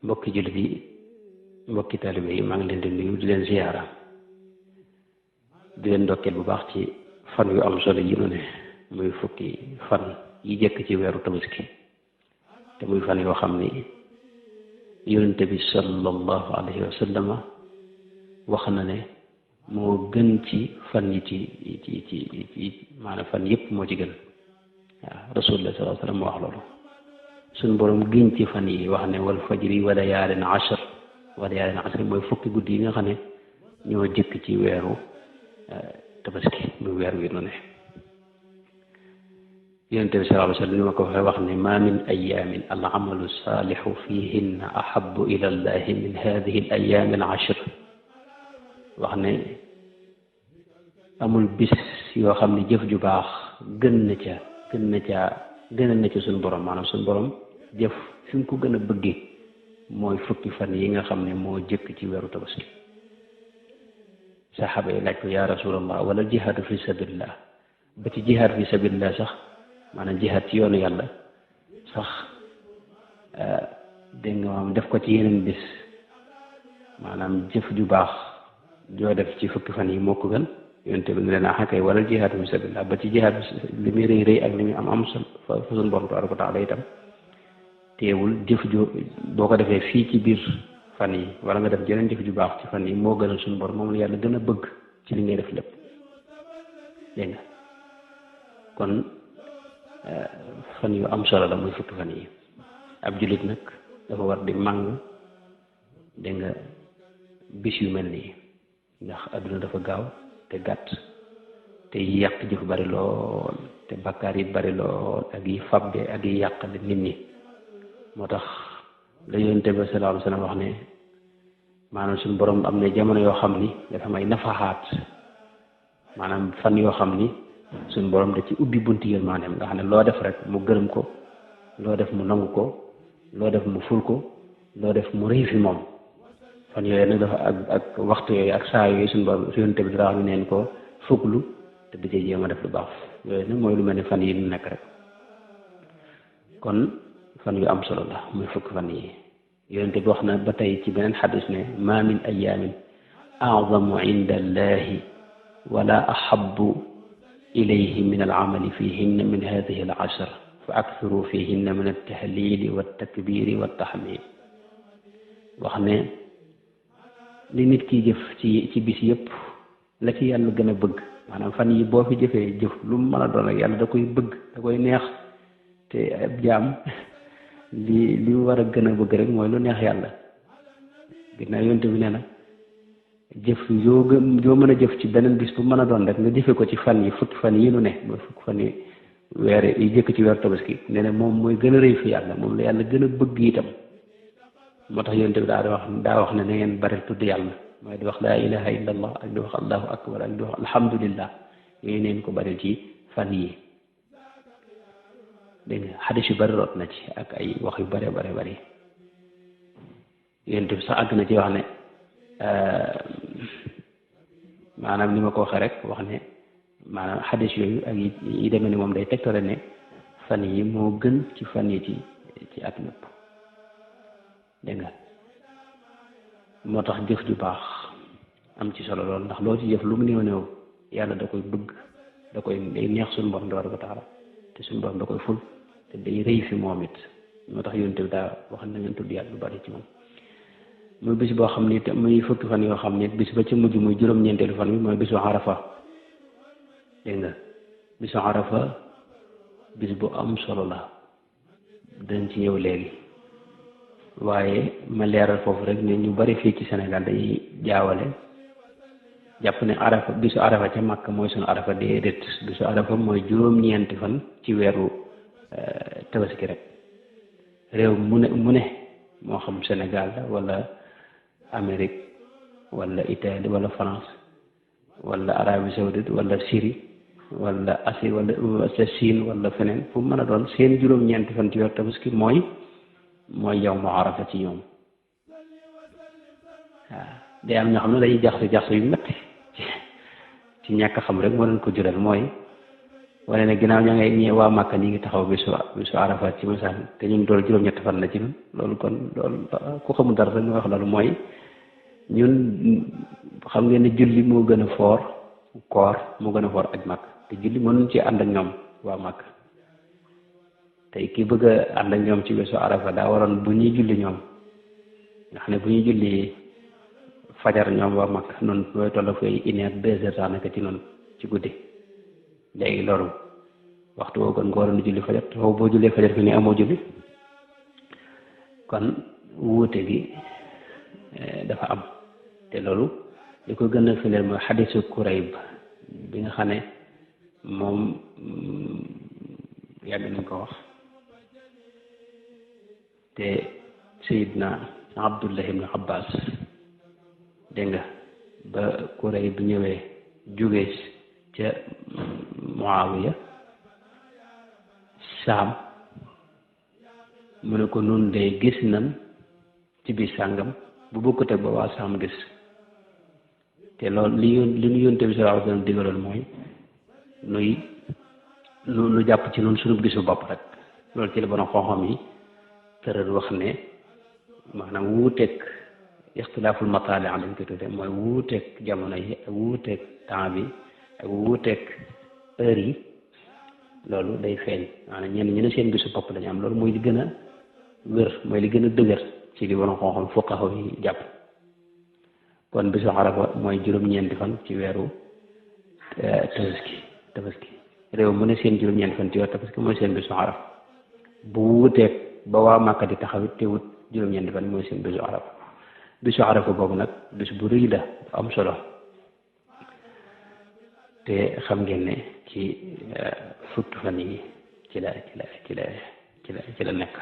mbokki jullit yi mbokki taalibe yi maa ngi leen di nuyu di leen ziyaara di leen ndokkeel bu baax ci fan yu am solo yi nu ne muy fukki fan yi jëkk ci weeru tabaski te muy fan yoo xam ni yonente bi sallallahu alayhi wa sallama wax na ne moo gën ci fan yi ci maanaam fan yëpp moo ci gën waaw rasulullah sallallahu alayhi wa sallam moo wax loolu suñ borom giñ ci fan yi wax ne wal fajri wa layaalin ashr mooy fukki guddi yi nga xam ne ñoo jëkk ci weeru tabaski muy weer wi nu ne yonente bi sallallahu alayhi wa sallam ni ma ko waxee wax ne ma min ayamin al amalu saalixu fihinna ahabu ila llahi min hadihi al ayami al ashr wax ne amul bis yoo xam ne jëf ju baax gën na ca suñu borom maanaam suñu borom jëf fi mu ko gën a bëggee mooy fukki fan yi nga xam ne moo jëkk ci weeru tabaski saxaaba yi laaj ko yaa rasulallah wala jihaadu fi sabilillah ba ci jihaad fi sabilillah sax maanaam jihaad ci yoonu yàlla sax dégg nga maam def ko ci yeneen bis maanaam jëf ju baax joo def ci fukki fan yi moo ko gën yonte bi ne leen axakay wala jihaadu fi sabilillah ba ci jihaad li muy rëy rëy ak li muy am solo fa suñu borom tabaaraka wa taala itam teewul jëf ju boo ko defee fii ci biir fan yi wala nga def jeneen jëf ju baax ci fan yi moo gënal suñu borom moom la yàlla gën a bëgg ci li ngay def lépp dégg nga kon fan yu am solo la muy fukki fan yi ab jullit nag dafa war di màng dégg nga bis yu mel nii ndax adduna dafa gaaw te gàtt te yi yàq jëf bari lool te bakkaar yi bari lool ak yi fabde ak yi yàqale nit ñi moo tax la yonente bi sallallahu alayhi wa sallam wax ne maanaam suñu borom am na jamono yoo xam ni dafa may nafaxaat maanaam fan yoo xam ni suñu borom da ci ubbi bunti yërmandeem nga xam ne loo def rek mu gërëm ko loo def mu nangu ko loo def mu ful ko loo def mu rëy fi moom fan yooyu nag dafa ak waxtu yooyu ak saa yooyu suñu borom yonente bi daa wax neen ko fuglu te di cee jéem a def lu baax yooyu nag mooy lu mel ni fan yi nu nekk rek kon fan yu am solo la muy fukki fan yi yonente bi wax na ba tey ci beneen xadis ne ma min ayamin azamu inda allahi wala ahabu ilayhi min alamali fihinna min hadihi al ashr fa akthiru fihinna min altahlili waltakbiri waltahmid wax ne li nit ki jëf ci bis yëpp la ci yàlla gën a bëgg maanaam fan yi boo fi jëfee jëf lu mu mën a doon ak yàlla da koy bëgg da koy neex te ab jaam li mu war a gën a bëgg rek mooy lu neex yàlla ginnaaw yonte bi nee na jëf yoo mën a jëf ci beneen bis bu mën a doon rek nga jëfe ko ci fan yi fukki fan yi nu ne mooy fukki fan yi weer yi jëkk ci weer tabaski nee na moom mooy gën a rëy fi yàlla moom la yàlla gën a bëgg itam moo tax yonte bi daa wax ne na ngeen bari tudd yàlla mooy di wax laa ilaha illa allah ak di wax allahu akbar ak di wax alhamdulillah yooyu neen ko bari ci fan yi dégg nga xadis yu bari root na ci ak ay wax yu bare bari yonte bi sax àgg na ci wax ne maanaam ni ma ko waxee rek wax ne maanaam xadis yooyu ak yi demee ni moom day tegtale ne fan yi moo gën ci fan yi ci at mépp dégg nga moo tax jëf ju baax am ci solo lool ndax loo ci jëf lu mu néew yàlla da koy bëgg da koy day neex suñu borom tabaaraka wa taala te suñu borom da koy ful te day rëy fi moom it moo tax yonte bi daa wax na ngeen tudd yàlla lu bari ci moom muy bis boo xam ni te muy fukki fan yoo xam ni bis ba ci mujj muy juróom-ñeenteelu fan bi mooy bisu arafa dégg nga bisu arafa bis bu am solo la dañ ci ñëw léegi waaye ma leeral foofu rek ne ñu bari fii ci Sénégal dañuy jaawale jàpp ne arafa bisu arafa ca Makka mooy sunu arafa déedéet bisu arafa mooy juróom-ñeenti fan ci weeru tabaski rek réew mu ne moo xam Sénégal la wala Amérique wala Italie wala France wala Arabie Saoudite wala Syrie wala Asie wala Chine wala feneen fu mu mën a doon seen juróom-ñeenti fan ci weeru tabaski mooy yawmu arafa ci ñoom waaw day am ñoo xam ne dañuy jaxsu yu metti ci ñàkk xam rek moo leen ko jural mooy wane ne ginnaaw ña ngay ñi waa Màkka ñi ngi taxaw bisu Arafat ci masaan te ñun dool juróom-ñett fan la ci ñun loolu kon loolu ku xamul dara rek nga wax loolu mooy ñun xam ngeen ne julli moo gën a foor koor moo gën a foor aj Màkka te julli mënuñ ci ànd ak ñoom waa Màkka tey ki bëgg a ànd ak ñoom ci bisu Arafat daa waroon bu ñuy julli ñoom nga xam ne bu ñuy julli fajar ñoom waa Màkka noonu looy toll fay 1 heure 2 heures sax nekk ci noonu ci guddi léegi loolu waxtu woo kon nga waroon julli fajar te foofu boo jullee fajar fi ni amoo julli kon wuute gi dafa am te loolu li ko gën a firndeel mooy xadisu Kurayb bi nga xam ne moom yàgg nañ ko wax te Seydina Abdullah ibn Abbas dégg nga ba Kurayb bi ñëwee jóge ca Muawiya Saam mu ne ko nun de gis nan ci biir sàngam bu bokkut ak ba waa Saam gis te loolu li ñu yónte bi sallallahu alayhi wa sallam digaloon mooy nu jàpp ci noonu sunu gisu bopp rek loolu ci la borom xam-xam yi tëral wax ne maanaam wuuteeg ixtilaaful mataali lañ ko tudde mooy wuuteeg jamono yi ak wuuteeg temps bi ak wuuteeg heure yi loolu day feeñ maanaam ñenn ñu ne seen bisu bopp lañu am loolu mooy li gën a wér mooy li gën a dëgër ci li borom xam-xam fuqaha yi jàpp kon bisu Arafa mooy juróom-ñeenti fan ci weeru tabaski réew mu ne seen juróom-ñeenti fan ci weeru tabaski mooy seen bisu Arafa bu wuuteeg ba waa Màkka di taxawit te wut juróom-ñeenti fan mooy seen bisu Arafa boobu nag bis bu rëy la am solo te xam ngeen ne ci fukki fan yi ci la nekk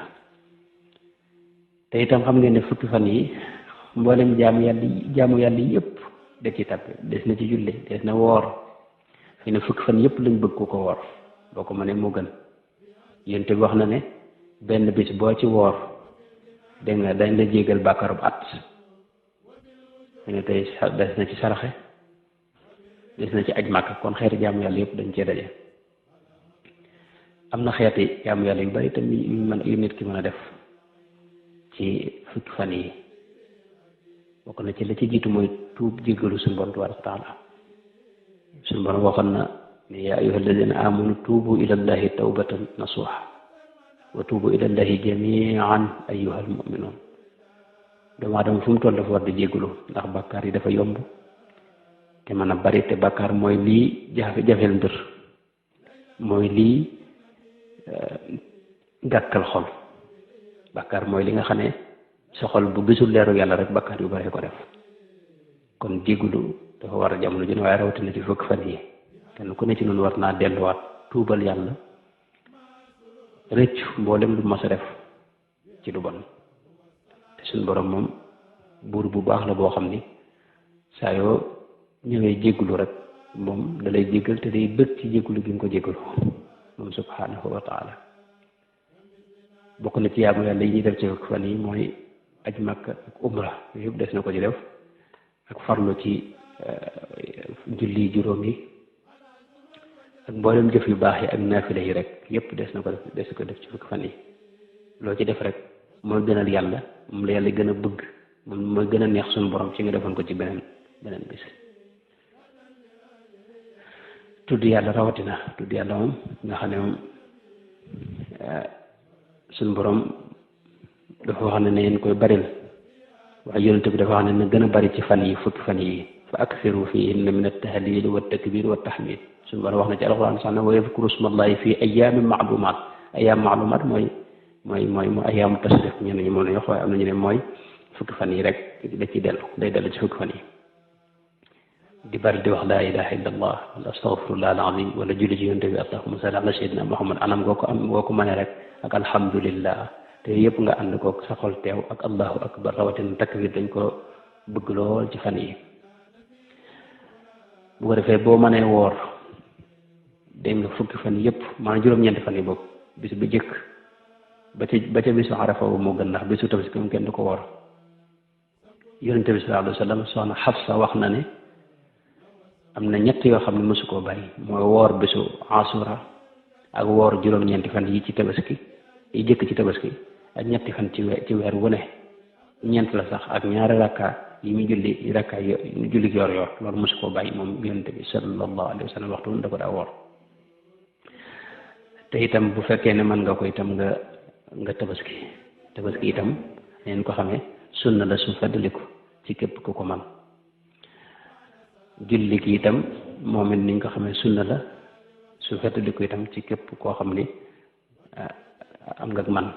te itam xam ngeen ne fukki fan yi mboolem jaamu yàlla yëpp da ci tàppe des na ci julli des na woor fi ne fukki fan yëpp lañ bëgg ko woor boo ko mënee moo gën yéen te wax na ne benn bis boo ci woor dégg nga dañ la jégal bàkkaarub at ne tey des na ci saraxe des na ci aj Màkka kon xeeti jaamu yàlla yëpp dañ cee daje am na xeeti jaamu yàlla yu bari itam yu nit ki mën a def ci fukki fan yi bokk na ci la ci jiitu mooy tuub jéggalu suñu borom tabaaraka wa taala suñu borom waxoon na ne yaa ayyuha alladina amanu tuubu ila llahi tawbatan nasuha wa tuubu ila llahi jamian ayyuha almuminuun doomu aadama fu mu toll dafa war di jéggalu ndax bàkkaar yi dafa yomb te mën a bari te bàkkaar mooy lii jafeel mbir mooy lii gàkkal xol bàkkaar mooy li nga xam ne sa xol bu gisul leeru yàlla rek bàkkaar yu bari ko def kon jéggalu dafa war a jamono jën waaye rawatina ci fukki fan yi kenn ku ne ci noonu war naa delluwaat tuubal yàlla rëccu mboolem lu mas a def ci lu bon te suñu borom moom buur bu baax la boo xam ni saa yoo ñëwee jéggulu rek moom da lay jéggal te day bëgg ci jéggulu gi nga ko jéggalu moom subhanahu wa taala bokk na ci yaamu yàlla yi ñuy def ci fan yi mooy aj Makka ak umra yëpp des na ko ci def ak farlu ci julli juróom yi ak mboolem jëf yu baax yi ak naafila yi rek yëpp des na ko def ci fukki fan yi loo ci def rek mooy gënal yàlla moom la yàlla gën a bëgg moom mooy gën a neex suñu borom ci nga defoon ko ci beneen bis tudd yàlla rawatina tudd yàlla moom nga xam ne moom suñu borom dafa wax ne na ngeen koy baril waaye yonent bi dafa wax ne na gën a bari ci fan yi fukki fan yi fa aksiru fihinna min at-tahlil wa at-takbir wa at-tahmid suñu borom wax na ci alxuraan sax ne wa yadkuru smallahi fi ayyamin ma'lumat ayyaam ma'lumat mooy ayyaamu tashrif ñenn ñi moom la ñu wax waaye am na ñu ne mooy fukki fan yi rek da ci day dellu ci fukki fan yi di bari di wax laa ilaha illa allah wala astaghfirullah al-azim wala julli ci yonent bi allahumma salli ala sayyidina muhammad anam goo ko mënee rek ak alhamdulillah te yëpp nga ànd ko sa xol teew ak allahu akbar rawatina takbir dañ ko bëgg lool ci fan yi bu ko defee boo mënee woor dégg nga fukki fan yëpp maanaam juróom-ñeenti fan yi boobu bis bu jëkk ba ca bisu Arafa moo gën ndax bisu Tabaski moom kenn du ko woor yonent bi sallallahu alayhi wa sallam soxna Xafsa wax na ne am na ñett yoo xam ne mosu koo bàyyi mooy woor bisu Asura ak woor juróom-ñeenti fan yi ci tabaski yi jëkk ci tabaski ak ñetti fan ci weer wu ne ñeent la sax ak ñaari rakka yi mu julli rakka yi julli yor yor loolu mosu koo bàyyi moom yonent bi sallallahu alayhi wa sallam waxtu da ko daa woor te itam bu fekkee ne mën nga ko itam nga tabaski itam neen ko xamee sunna la su feddaliku ci képp ku ko man julli gi itam moom it niñ ko xamee sunna la su feddaliku itam ci képp koo xam ni am nga man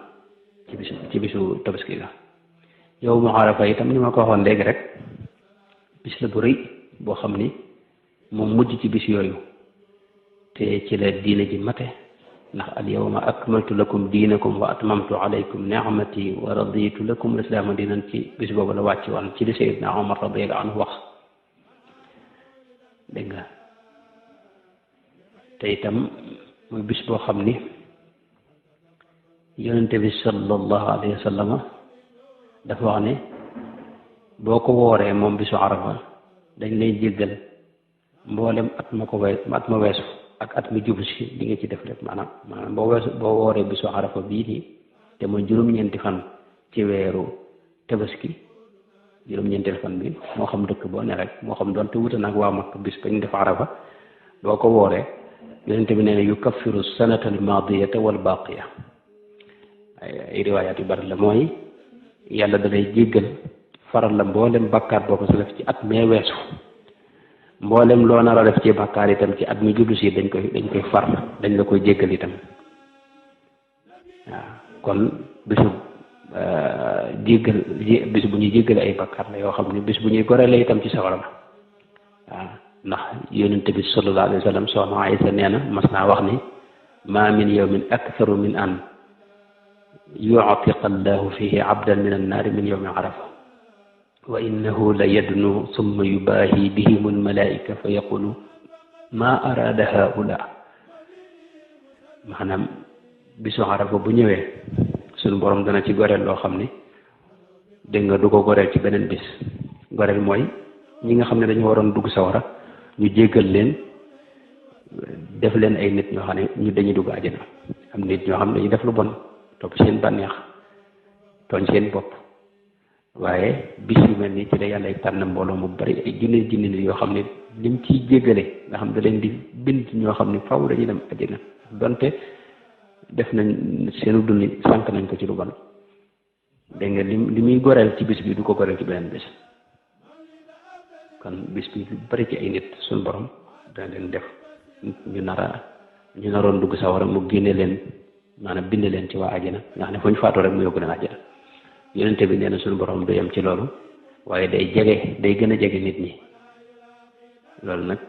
ci bisu tabaski la yow mu Arafa itam ni ma ko waxoon léegi rek bis la bu rëy boo xam ni moom mujj ci bis yooyu te ci la diine ji mate ndax al yawma akmaltu lakum diinakum wa atmamtu alaykum ni'mati wa raditu lakum lislaama diinan ci bis boobu la wàcc woon ci li Seydina Omar radiyallahu anhu wax dégg nga te itam muy bis boo xam ni yonente bi sallallahu alayhi wa sallam dafa wax ne boo ko wooree moom bisu Arafa dañ lay jéggal mboolem at ma weesu ak at mi jublu si li nga ci def lépp maanaam boo wooree bisu Arafa bii nii te mooy juróom-ñeenti fan ci weeru tabaski juróom-ñeenteel fan bi moo xam dëkk boo ne rek moo xam doon te wuute nag waa Makka bis bañ def Arafa boo ko wooree yonent bi nee na yukaffiru sanata al maadiyata wal baaqiya ay riwaayaat yu bari la mooy yàlla da lay jéggal faral la mboolem bakkaar boo ko sa def ci at mee weesu mboolem loo nar a def ci bakkaar itam ci at mi jublu si dañ koy far dañ la koy jéggal itam waaw kon bisu jéggal bis bu ñuy jéggale ay bakkaar la yoo xam ne bis bu ñuy gorele itam ci sawara la waaw ndax yonente bi sallallahu alayhi wa sallam soxna Aysa nee na mas naa wax ni ma min yawmin aktharu min an yu'tiqa allahu fihi abdan min annaari min yawmi arafa wa innahu la yadnu summa yubaahi bihim almalaika fa yaqulu ma arada haula maanaam bisu arafa bu ñëwee suñu borom dana ci goreel loo xam ni dégg nga du ko goreel ci beneen bis goreel mooy ñi nga xam ne dañu waroon dugg sawara ñu jéggal leen def leen ay nit ñoo xam ne ñu dañuy dugg àjjana am nit ñoo xam ne dañuy def lu bon topp seen bànneex tooñ seen bopp waaye bis yu mel nii ci la yàlla tànn mbooloo mu bari ay junne nit yoo xam ne lim ciy jéggale nga xam da leen di bind ñoo xam ne faw dañuy dem àjjana donte def nañ seenu dund sànq nañ ko ci lu bon dégg nga li muy goreel ci bis bi du ko goreel ci beneen bis kon bis bi lu bari ci ay nit suñu borom dana leen def ñu naroon dugg sawara mu génne leen maanaam bind leen ci waa àjjana nga xam ne fu ñu faatoo rek mu yóbbu leen àjjana yonente bi nee na suñu borom du yem ci loolu waaye day gën a jege nit ñi loolu nag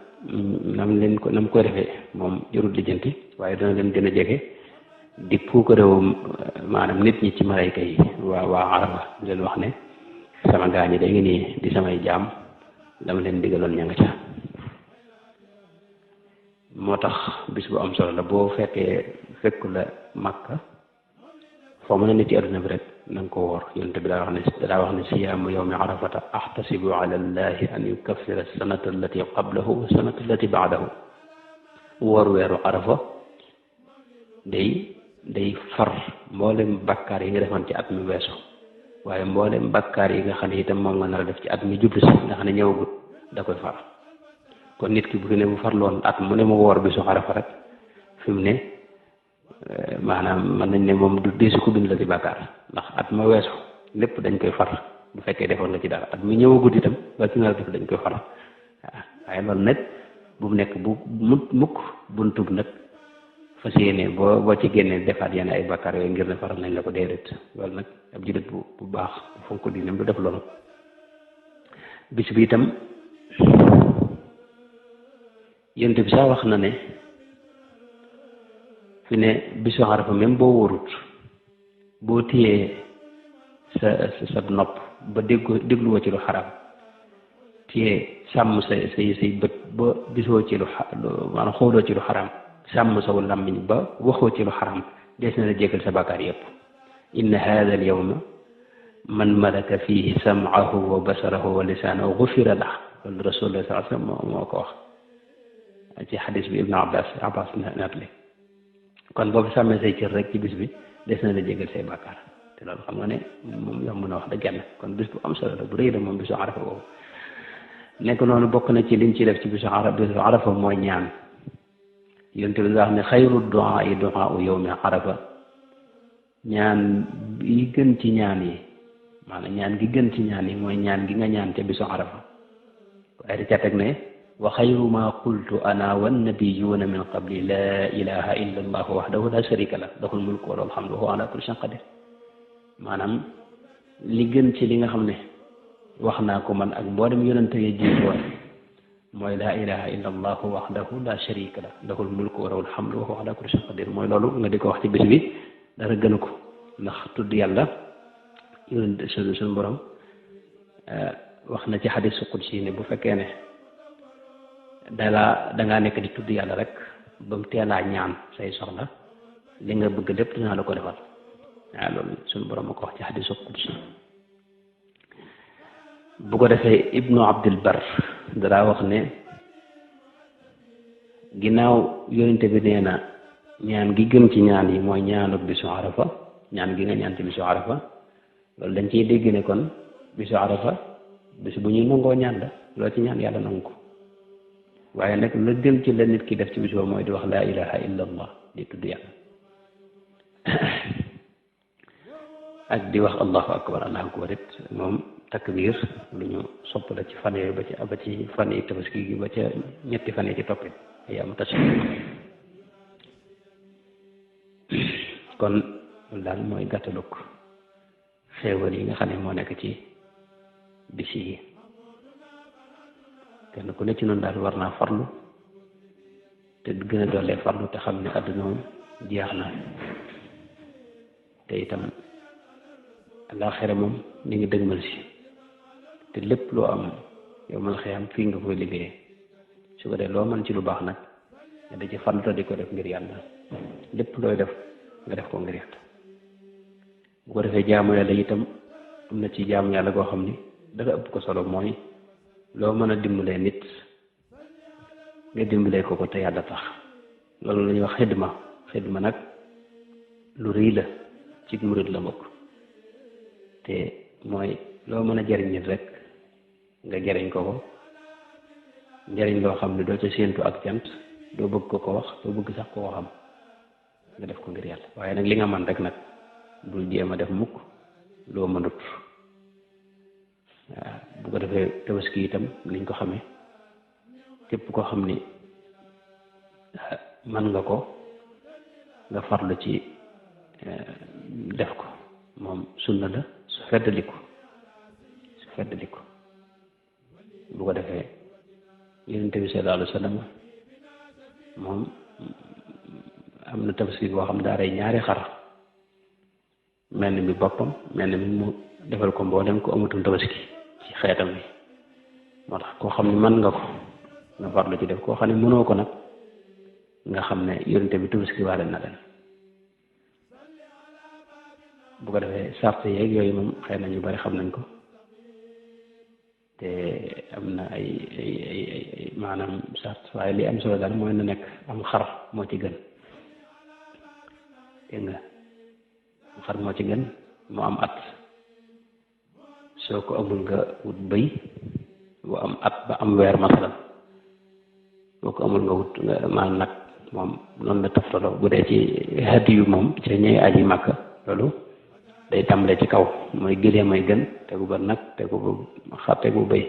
nam koy defee moom jërul lijjanti waaye dana leen gën a jege di puuk réew maanaam nit ñi ci malayka yi waa Arafa di leen wax ne sama gaañi day ngi nii di samay jaam dama leen digaloon ña nga ca moo tax bis bu am solo la boo fekku la Makka foo mën a nit ci adduna bi rek na nga ko woor yonent bi daa wax ne siyaamu yawmi arafata ahtasibu ala allahi an yukaffira sanata allati qablahu wa sanata allati baadahu woor weeru arafa day far mboolem bakkaar yi nga defoon ci at mi weesu waaye mboolem bakkaar yi nga xam ne itam moom nga nar a def ci at mi jublu si nga xam ne ñëwagut da koy far kon nit ki bu fi ne bu farloon at mu ne mu woor bisu arafa rek fi mu ne maanaam mën nañ ne moom du deesu ko bind la ci bàkkaar ndax at ma weesu lépp dañ koy far bu fekkee defoon nga ci dara at mi ñëwagut itam ba ci nga def dañ koy far waaw waaye loolu nag bu mu nekk bu mukk buntub nag fas yéene boo ci génnee defaat yenn ay bàkkaar yooyu ngir ne faral nañ la ko déedéet loolu nag ab jullit bu baax bu fonk diineem du def loolu bis bi itam yonent bi sax wax na ne fi ne bisu Arafa même boo wóorut boo téyee sa nopp ba dégluwoo ci lu xaram téyee sàmm say bët ba gisoo ci lu maanaam xooloo ci lu xaram sàmm saw làmmiñ ba waxoo ci lu xaram des na la jégal sa bàkkaar yépp inna hada al yawma man malaka fihi sam'ahu wa basarahu wa lisaanahu gufira lah loolu rasulullah sallallahu alayhi wa sallam moo ko wax ci xadis bi ibnu abbas naatli kon boo fi sàmmee say cër rek ci bis bi des na la jégal say bàkkaar te loolu xam nga ne moom yomb na wax dëgg yàlla kon bis bu am solo la bu rëy la moom bisu arafa boobu nekk noonu bokk na ci liñ ci def ci bisu arafa mooy ñaan yonte bi wax ne xayru du'a yi du'a u yawmi arafa ñaan yi gën ci ñaan yi maanaam ñaan gi gën ci ñaan yi mooy ñaan gi nga ñaan ca bisu arafa waaye da ca teg ne wa xayru ma qultu ana wannabiyuuna min qabli la ilaha illa allahu wahdahu la sharika lah lahul mulku wa lahul hamdu wa huwa ala kulli shay'in qadir maanaam li gën ci li nga xam ne wax naa ko man ak mboolem yonente yi jiitu woon mooy laa ilaha illa allahu wahdahu la sharika lah lahul mulku wa lahul hamdu wa huwa ala kulli shay'in qadir mooy loolu nga di ko wax ci bis bi dara gënu ko ndax tudd yàlla yonente suñu borom wax na ci xadiisu qudsi ne bu fekkee ne dangaa nekk di tudd yàlla rek ba mu teelaa ñaan say soxla li nga bëgg lépp dinaa la ko defal waaw loolu suñu borom a ko wax ci xadiisu qudsi bu ko defee ibnu abdul bar dara wax ne ginnaaw yonente bi nee na ñaan gi gën ci ñaan yi mooy ñaanu bisu arafa ñaan gi nga ñaan ci bisu arafa loolu dañ ciy dégg ne kon bisu arafa bisu bu ñuy nangoo ñaan la loolu ci ñaan yàlla nangu ko waaye nag la gën ci la nit ki def ci bisu mooy di wax laa ilaha illa allah di tudd yàlla ak di wax allahu akbar it moom takbir lu ñu sopp la ci fan yooyu ba ci fan yi tabaski gi ba ca ñetti fan yi ci toppit ay am tashrik kon loolu daal mooy gàttaluk xéewal yi nga xam ne moo nekk ci bis yi kenn ku ne ci noonu daal war naa farlu te gën a dollee farlu te xam ne àdduna moom jeex na te itam àllaaxira moom ni ngi dëgmal si te lépp loo am yow mal xiyam fii nga koy liggéeyee su ko dee loo mën ci lu baax nag nga da ci farlu te di ko def ngir yàlla lépp looy def nga def ko ngir yàlla bu ko defee jaamu yàlla itam am na ci jaamu yàlla goo xam ni dara ëpp ko solo mooy loo mën a dimbalee nit nga dimbalee ko te yàlla tax loolu la ñuy wax xidma nag lu rëy la ci murid la bokk te mooy loo mën a jariñ nit rek nga jariñ ko njariñ loo xam ne doo ca séentu ak cant doo bëgg ko wax doo bëgg sax ko xam nga def ko ngir yàlla waaye nag li nga man rek nag bul jéem a def mukk loo mënut waaw bu ko defee tabaski itam niñ ko xamee képp koo xam ni man nga ko nga farlu ci def ko moom sunna la su feddaliku bu ko defee yonent bi sallallahu alayhi wa sallam moom am na tabaski boo xam daa rey ñaari xar mel ni mi boppam mel ni mi mu defal ko mboolem ko amatul tabaski ci xeetam bi moo tax koo xam ne mën nga ko nga farlu ci def koo xam ne mënoo ko nag nga xam ne yonent bi tabaski waale na leen bu ko defee sart yeeg yooyu moom xëy na ñu bari xam nañ ko te am na ay maanaam sart waaye li am solo daal mooy na nekk am xar moo ci gën dégg nga am xar moo ci gën mu am at soo ko amul nga wut bëy bu am at ba am weer masalan boo ko amul nga wut maanaam nag moom noonu la toftaloo bu dee ci hadiyu moom ci ñëw aji Makka loolu day tàmbalee ci kaw mooy gëléem may gën tegu ba nag tegu ba xar tegu ba bëy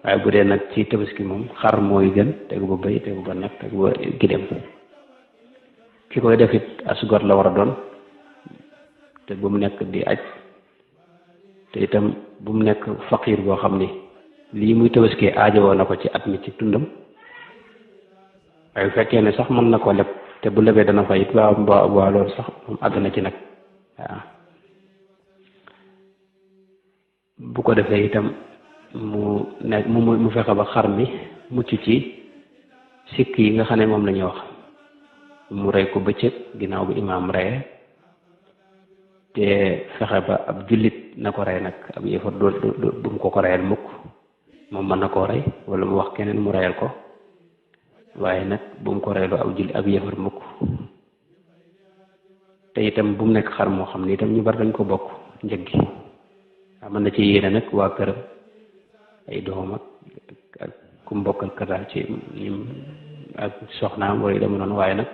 waaye bu dee nag ci tabaski moom xar mooy gën tegu ba bëy tegu ba nag tegu ba gëléem ki koy def it as gor la war a doon te bu mu nekk di aj te itam bu mu nekk faqiir boo xam ni lii muy tabaski aajowoo na ko ci at mi ci tundam waaye bu fekkee ne sax mën na ko leb te bu lebee dana fay it waa loolu sax moom àgg na ci nag waaw bu ko defee itam mu nekk mu fexe ba xar mi mucc ci sikk yi nga xam ne moom la ñuy wax mu rey ko bëccëg ginnaaw bi imaam reye te fexe ba ab jullit na ko rey nag ab yëfar bu mu ko reyal mukk moom mën na koo rey wala mu wax keneen mu reyal ko waaye nag bu mu ko reyloo ab jullit ab yëfar mukk te itam bu mu nekk xar moo xam ne itam ñu bari dañ ko bokk njëg gi waaw mën na ci yéene nag waa këram ay doom ak ku mu bokkal kër daal ci ñim ak soxnaam wala dama noonu waaye nag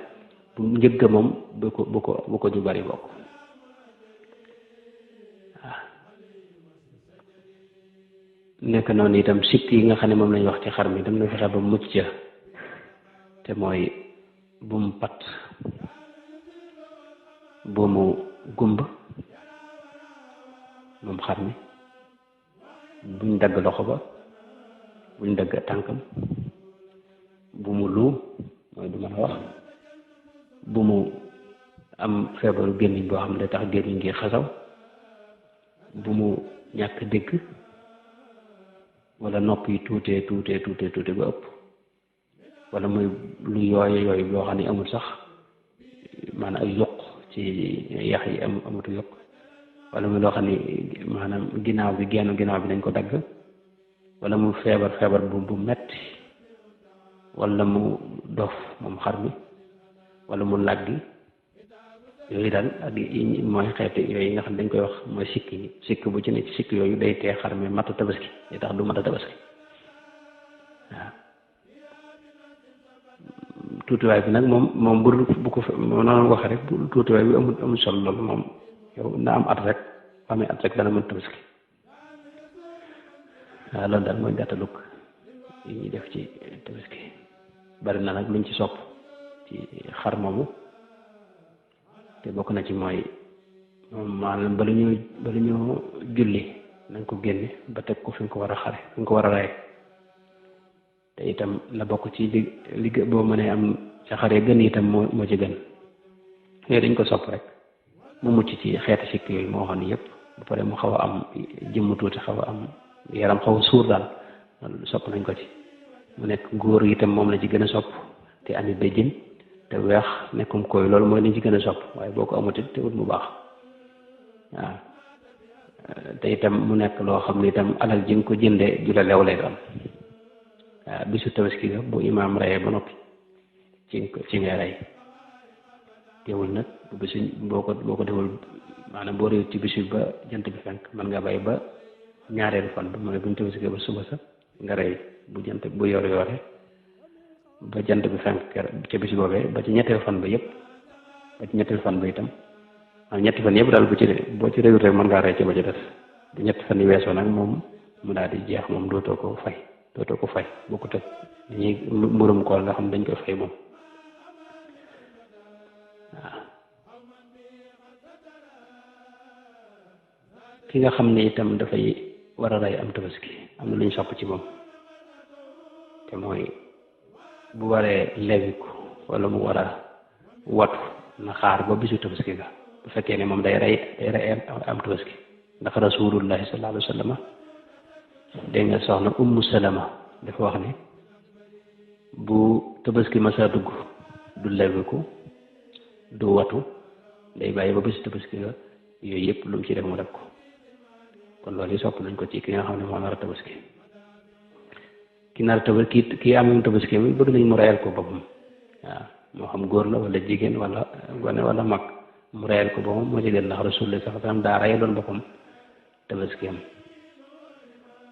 bu njëgg moom bu ko ñu bari bokk waaw nekk noonu itam sikk yi nga xam ne moom lañu wax ci xar mi dem na fexe ba mucc ca te mooy bu mu pat bu mu gumb moom xar mi buñ dagg loxo ba buñ dagg tànkam bu mu luum mooy du mën a wax bu mu am feebaru gémmiñ boo xam ne tax gémmiñ gi xasaw bu mu ñàkk dégg wala nopp yi tuute ba ëpp wala muy lu yooyu loo xam ne amul sax maanaam ay yokk ci yax yi amatu yokk wala muy loo xam ne maanaam ginnaaw bi dañ ko dagg wala mu feebar bu metti wala mu dof moom xar mi wala mu làggi yooyu daal ak mooy xeeti yooyu nga xam ne dañ koy wax mooy sikk bu ci ne ci sikk yooyu day tee xar mi mata tabaski day tax du mata tabaski waaw tuutiwaay bi nag moom bu ko noonu waxee rek tuutiwaay bi amul solo loolu moom yow na am at rek amee at rek dana mën tabaski waaw loolu daal mooy gàttalug yi ñuy def ci tabaski bari na nag luñ ci sopp ci xar moomu te bokk na ci mooy maanaam bala ñoo julli nañ ko génne ba teg ko fi nga ko war a xare fi nga ko war a rey te itam la bokk ci li boo mënee am ca xare gën itam moo ci gën yooyu dañ ko sopp rek mu mucc ci xeeti sikk yooyu moo xam ne yëpp bu pare mu xaw a am jëmm tuuti xaw a am yaram xaw a suur daal loolu sopp nañ ko ci mu nekk góor itam moom la ci gën a sopp te ami béjjën te weex nekkum koy loolu mooy liñ ci gën a sopp waaye boo ko amut te wut mu baax waaw te itam mu nekk loo xam ne itam alal ji nga ko jëndee ju la lew lay doon waaw bisu tabaski ga bu imaam reyee ba noppi ci ngay rey teewul nag bisu boo ko deful maanaam boo réew ci bisu ba jant bi fenk mën nga bay ba ñaareelu fan ba mooy buñ tabaski ba suba sa nga rey bu jant bu yoore ba jant bi fenk ca bis boobee ba ci ñetteelu fan ba yëpp ba ci ñetteelu fan ba itam ñetti fan yëpp daal boo ci réewut rek mën ngaa rey ca ba ci des bu ñetti fan yi weesoo nag moom mu daal di jeex moom dootoo ko fay bokkut ak dañuy mburum koor nga xam dañ koy fay moom waaw ki nga xam ne itam dafay war a rey am tabaski am na lu ñu sopp ci moom te mooy bu waree lewiku wala mu war a watu na xaar ba bisu tabaski ga bu fekkee ne moom day rey am tabaski ndax rasulullahi sallallahu alayhi wa sallam dégg nga soxna ummu salama dafa wax ne bu tabaski masa dugg du lewiku du watu day bàyyi ba bisu tabaski ga yooyu yëpp lu mu ci def mu def ko kon loolu yi sopp nañ ko ci ki nga xam ne moo nar a tabaski ki nar a tabaski kii amee tabaski mi bëgg nañ mu reyal ko boppam waaw moo xam góor la wala jigéen wala gone wala mag mu reyal ko boppam moo ci gën ndax rasulullah sax tam daa reyaloon boppam tabaski am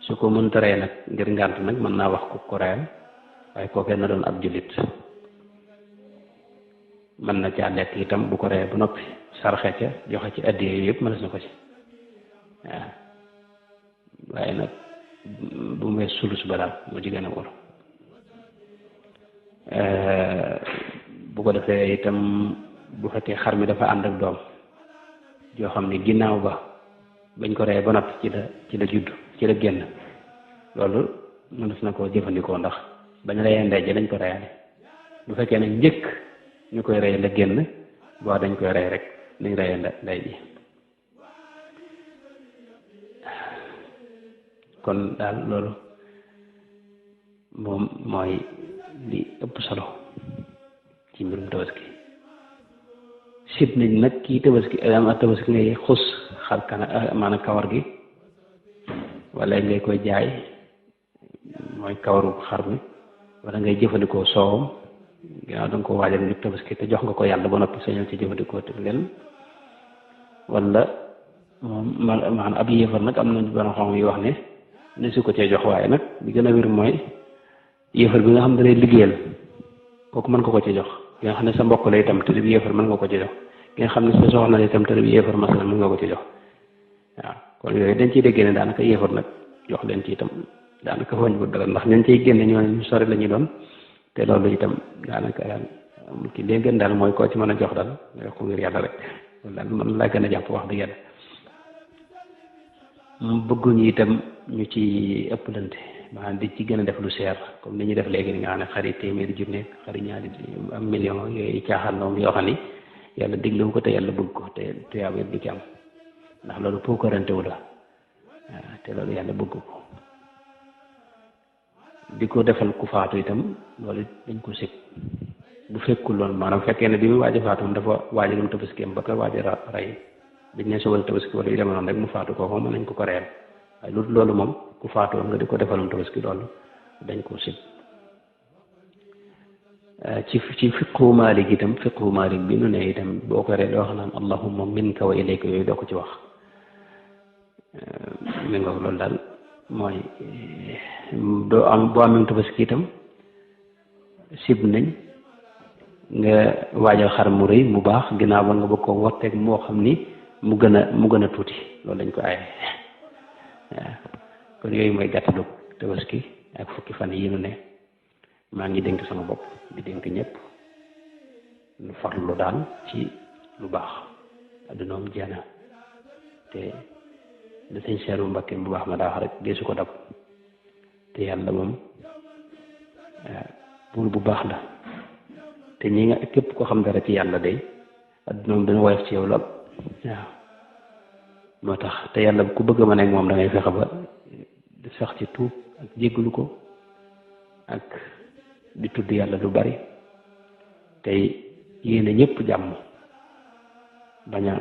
su ko mënta rey nag ngir ngànt nag mën naa wax ko reyal waaye kookee na doon ab jullit mën na caa lekk itam bu ko reyee ba noppi sarxe ca joxe ci addiya yooyu yëpp mënees na ko ci waaw waaye nag bu mu wees sulus ba daal moo ci gën a wóor bu ko defee itam bu fekkee xar mi dafa ànd ak doom joo xam ne ginnaaw ba bañ ko reyee ba noppi ci la judd ci la génn loolu mënees na koo jëfandikoo ndax bañ reyee ndey ji lañ ko reyaale bu fekkee nag njëkk ñu koy rey la génn boo dañ koy rey rek nañ reyee ndey ji kon daal loolu moom mooy li ëpp solo ci mbirum tabaski sib nañ nag kii tabaski ngay xus xar kana maanaam kawar gi wala ngay koy jaay mooy kawaru xar mi wala ngay jëfandikoo soowam ginnaaw da nga ko waajal ngir tabaski te jox nga ko yàlla ba noppi sañal ci jëfandikoo te leen wala moom maanaam ab yéefar nag am nañu benn xam yu wax ne su ko cee jox, waaye nag li gën a wér mooy yéefar bi nga xam ne day liggéeyal kooku mën nga ko ci jox. ki nga xam ne sa mbokk la itam te di yéefar mën nga ko ci jox. ki nga xam ne sa soxna la itam te di yéefar masala mën nga ko ci jox. waaw kon yooyu dañ ciy déggee ne daanaka yéefar nag jox leen ci itam daanaka wàññi bu dara, ndax ñañ cay génne ñoo ñu sori la ñuy doon te loolu itam daanaka daal ki lee gën daal mooy koo ci mën a jox daal nga jox ko ngir yàlla rek loolu daal man laa gën a jàpp wax dëgg yàlla. bëgguñu itam ñu ci ëppalante maanaam di ci gën a def lu seer comme ni ñuy def léegi ni nga xam ne xarit téeméeri junne xarit ñaari am million yooyu caaxaan moom yoo xam ni yàlla diglewu ko te yàlla bëgg ko te tuyaaba du ci am ndax loolu puukarante wu la waaw te loolu yàlla bëgg ko di ko defal ku faatu itam loolu dañ ko sib bu fekkul loolu maanaam fekkee ne bi mu waaj a faatu dafa waajalum tabaskeem ba ko waaj a rey dañ ne sobal tabaski wala yu demee noonu rek mu faatu kooku mën nañ ko ko reyal waaye loolu moom ku faatu nga di ko defalum tabaski loolu dañ ko sib. ci fiqhu Maalik itam fiqhu Maalik bi nu ne itam boo ko ree doo wax naan allahumma minka wa ilayka yooyu doo ko ci wax mi nga loolu daal mooy boo amee tabaski itam sib nañ nga waajal xar mu rëy mu baax ginnaaw ba nga bëgg ko wotteeg moo xam ni mu gën a tuuti loolu dañ ko aaye waaw kon yooyu mooy gàttalu tabaski ak fukki fan yi nu ne maa ngi dénk sama bopp di dénk ñëpp lu farlu daal ci lu baax addunoom jeena te da sëñ Seeru Mbakke bu baax ma daa wax rek deesu ko dab te yàlla moom buur bu baax la te ñi nga képp ko xam dara ci yàlla day addunoom dana woyof ci yow lool waaw moo tax te yàlla ku bëgg ma nekk moom da ngay fexe ba sax ci tuub ak jéggalu ko ak di tudd yàlla lu bari tey yéene ñëpp jàmm bañ a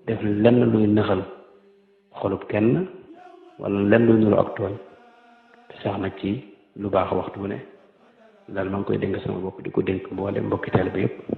def lenn luy nëxal xolub kenn wala lenn luy nuru ak tooñ te sax nag ci lu baax waxtu bu ne daal maa ngi koy dénk sama bopp di ko dénk mboolem mbokki taalibe bi yëpp